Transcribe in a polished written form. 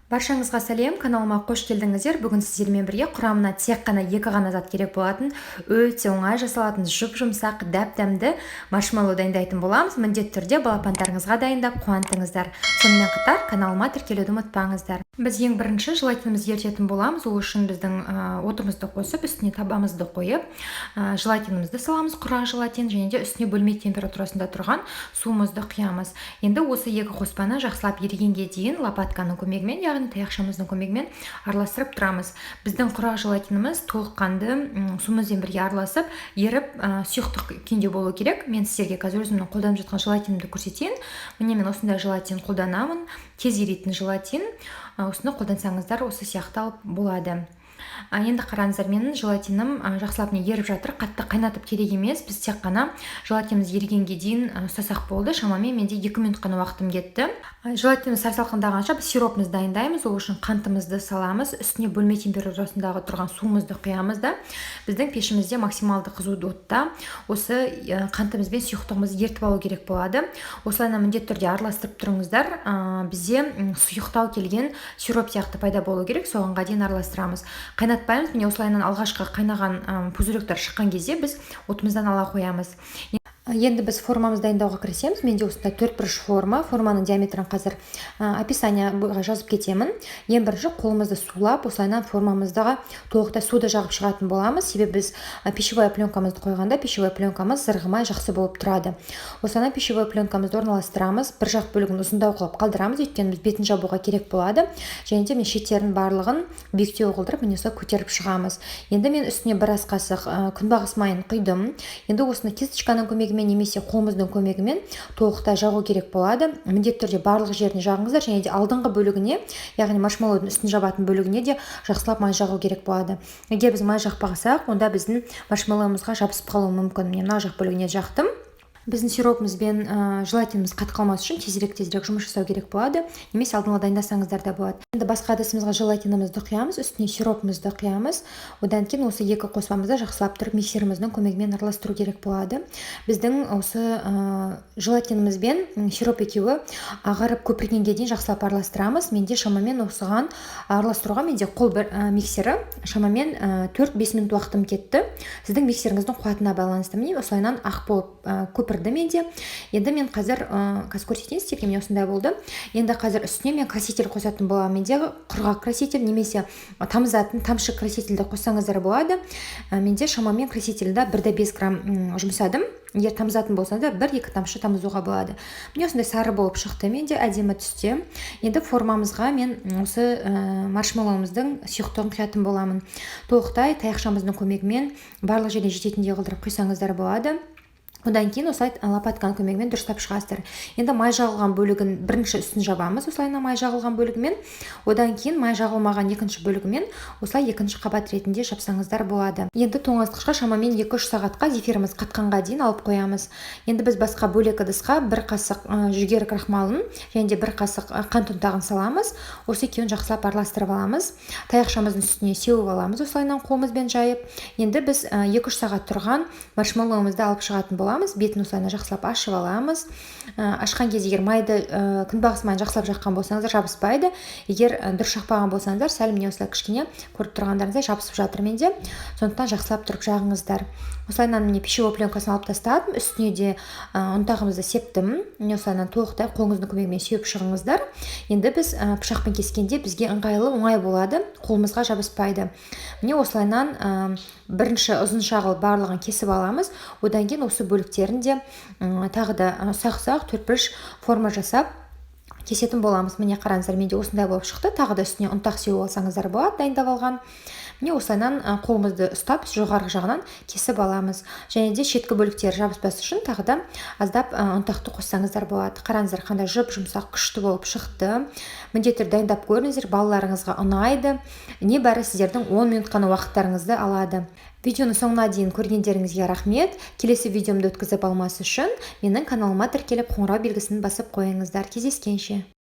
Баршаңызға сәлем, каналыма қош келдіңіздер. Бүгін сіздермен бірге құрамына тек қана екі ғана зат керек болатын, өте оңай жасалатын, жұп-жұмсақ, дәп-дәмді маршмеллоу дайындайтын боламыз. Міндетті түрде балапандарыңызға дайындап қуантыңыздар. Сонымен қатар каналыма тіркелуді ұмытпаңыздар. Біз ең бірінші желатинімізді ерітетін боламыз. Ол үшін біздің отымызды қосып, үстіне табамызды қойып, желатинімізді саламыз, құрғақ желатин, және де үстіне бөлме температурасында тұрған суымызды құямыз. Енді осы екі қоспаны жақсылап ерігенге дейін лопатканың көмегімен, яғни таяқшамыздың көмегімен араластырып тұрамыз. Біздің құрғақ желатиніміз толыққанды суымызбен бірге араласып, еріп, сұйықтық күйінде болу керек. Мен сіздерге қазір өзімнің қолданып жатқан желатинімді көрсетейін. Міне, мен осындай желатин қолданамын, тез еритін желатин. Осыны қолдансаңыздар, осы сияқты алып болады. Енді қараңыздар, менің желатинім жақсылап міне еріп жатыр. Қатты қайнатып керек емес, біз тек қана желатиніміз ерігенге дейін ұстасақ болды. Шамамен менде 2 минут қана уақытым кетті. Желатиніміз сәл салқындағанша, біз сиропымызды дайындаймыз. Ол үшін қантымызды саламыз, үстіне бөлме температурасындағы тұрған суымызды құямыз да, біздің пешімізде максималды қызу отта осы қантымыз бен сұйықтығымызды ерітіп алу керек болады. Осылайынан міндетті түрде араластырып тұрыңыздар. Бізде сұйықтау келген сироп сияқты пайда болу керек, соғанға дейін араластырамыз, қайнатпаймыз. Міне, осылайынан алғашқы қайнаған пузырёктар шыққан кезде біз отымыздан ала қоямыз. Енді біз формамызды дайындауға кірісеміз. Менде осындай төртбұрыш форма. Форманың диаметрін қазір описанияға жазып кетемін. Ең бірінші қолымызды сулап, осылайынан формамызға толықтай суды жағып шығатын боламыз, себебі біз пищевая пленкамызды қойғанда, пищевая пленкамыз зырғымай жақсы болып тұрады. Осылайынан пищевой пленкамызды орналастырамыз, бір жақ бөлігін ұзындау қылып қалдырамыз, өйткені біз бетін жабуға керек болады. Және де мен шеттерінің барлығын биіктеу қылдырып, міне, осылай көтеріп шығамыз. Енді мен үстіне бір ас қасық күнбағыс майын құйдым. Енді осыны кисточканың көмегімен немесе қолымыздың көмегімен толықтай жағу керек болады. Міндетті түрде барлық жеріне жағыңыздар және де алдыңғы бөлігіне, яғни маршмеллоудың үстін жабатын бөлігіне де жақсылап май жағу керек болады. Егер біз май жақпасақ, онда біздің маршмеллоуымызға жабысып қалуы мүмкін. Міне, мына жақ бөлігіне жақтым. Біздің сиропымыз бен желатиніміз қатып қалмас үшін тезірек, тезірек жұмыс жасау керек болады немесе алдын ала дайындасаңыздар да болады. Енді басқа ыдысымызға желатинімізді құямыз, үстіне сиропымызды құямыз. Одан кейін осы екі қоспамызды жақсылап тұрып миксеріміздің көмегімен араластыру керек болады. Біздің осы желатиніміз бен сироп екеуі ағарып көпіргенге дейін жақсылап араластырамыз. Менде шамамен осыған араластыруға, менде қол бір миксері, шамамен 4-5 минут уақытым кетті. Сіздің миксеріңіздің қуатына байланысты. Міне, осылайынан ақ болып көпірді менде. Енді мен қазір көрсетейін сіздерге. Міне, осындай болды. Енді қазір үстіне мен краситель қосатын боламын. Менде құрғақ краситель немесе тамызатын тамшы красительді қоссаңыздар болады. Менде шамамен красительді 1,5 грамм жұмсадым. Егер тамызатын болсаңыздар, бір екі тамшы тамызуға болады. Міне, осындай сары болып шықты менде, әдемі түсте. Енді формамызға мен осы маршмеллоуымыздың сұйықтығын құятын боламын. Толықтай таяқшамыздың көмегімен барлық жеріне жететіндей қылдырып құйсаңыздар болады. Одан кейін осылай лопатканың көмегімен дұрыстап шығасыздар. Енді май жағылған бөлігін бірінші үстін жабамыз осылайынан май жағылған бөлігімен. Одан кейін май жағылмаған екінші бөлігімен осылай екінші қабат ретінде жапсаңыздар болады. Енді тоңазытқышқа шамамен 2-3 сағатқа, зефиріміз қатқанға дейін алып қоямыз. Енді біз басқа бөлек ыдысқа бір қасық жүгері крахмалын және де бір қасық қант ұнтағын саламыз. Осы екеуін жақсылап араластырып аламыз, таяқшамыздың үстіне сеуіп аламыз осылайынан қолымызбен жайып. Енді біз 2-3 сағат тұрған маршмеллоуымызды алып шығатын боламыз. Бетін осылай жақсылап ашып аламыз. Ашқан кезде егер майды, күнбағыс майын жақсылап жаққан болсаңыздар, жабыспайды. Егер дұрыс жақпаған болсаңыздар, сәл, міне, осылай кішкене, көріп тұрғандарыңыздай, жабысып жатыр менде. Сондықтан жақсылап тұрып жағыңыздар. Осылайынан, міне, пищевой пленкасын алып тастадым, үстіне де ұнтағымызды септім. Міне, осылайынан толықтай қолыңыздың көмегімен сеуіп шығыңыздар. Енді біз пышақпен кескенде бізге ыңғайлы, оңай болады, қолымызға жабыспайды. Міне, осылайынан бірінші ұзынша қылып барлығын кесіп аламыз. Одан кейін осы бөліктерін де тағы да ұсақ ұсақ төртбұрыш форма жасап кесетін боламыз. Міне, қараңыздар, менде осындай болып шықты. Тағы да үстіне ұнтақ сеуіп алсаңыздар болады, дайындап алған. Міне, осылайынан қолымызды ұстап, жоғарғы жағынан кесіп аламыз және де шеткі бөліктері жабыспас үшін тағы да аздап ұнтақты қоссаңыздар болады. Қараңыздар, қандай жұп жұмсақ, күшті болып шықты. Міндетті түрде дайындап көріңіздер, балаларыңызға ұнайды. Небәрі сіздердің 10 минут қана уақыттарыңызды алады. Видеоны соңына дейін көргендеріңізге рахмет. Келесі видеомды өткізіп алмас үшін менің каналыма тіркеліп, қоңырау белгісін басып қойыңыздар. Кездескенше!